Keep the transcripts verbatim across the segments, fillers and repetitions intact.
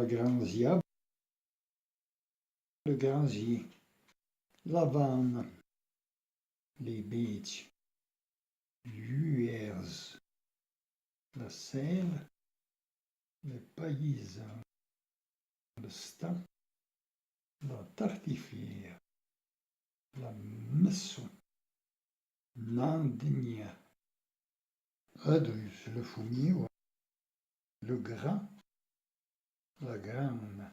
Granzia, le granzier. La vanne, les beets. L'huerze, la selle. Le payizan, le sta. La tartifière, la messon. Nandinia. Adrus, le fougnier, le gran, la granne.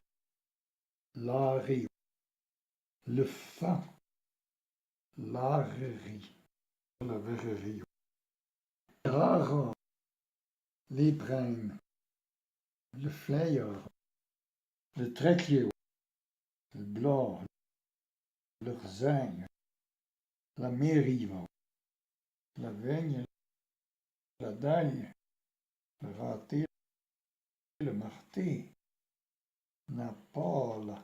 L'ari, le fan. L'arri, la verrerie. Rara, les prin. Le flayer, le tréclier. Le blor, le rzingue. La mériva, la veigne, la daille, le raté, le marté. Na pala,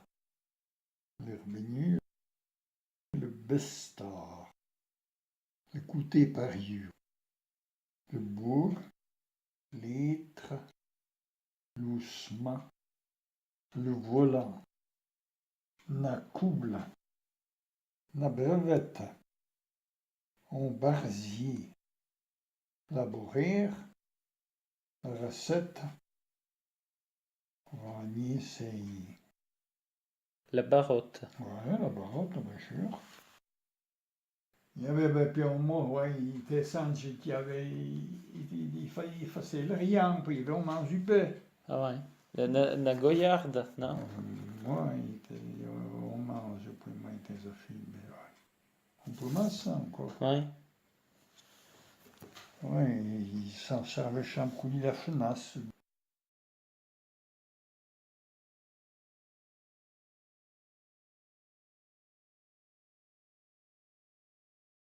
le rbinyu, le bestar, le couté pariu, le bour, l'étre, l'ousma, le volan. Na coubla, na brevetta, on barzier, la borère, la recetta, on va ni essayer. La barotte. Ouais, la barotte, bien sûr. I avé, ben, pi on mô, ouais, i té sanche qu'i avé, i, i, i fa-, i fasé le rian, pi i avé on manze pe. Ah ouais. Le, na, na goyarde, non ? Euh, ouais, i té, on manze, pi moi, i té zafine, ben, ouais. On peut masser encore. Ouais. Ouais, i s'en serve champ couille la fenasse.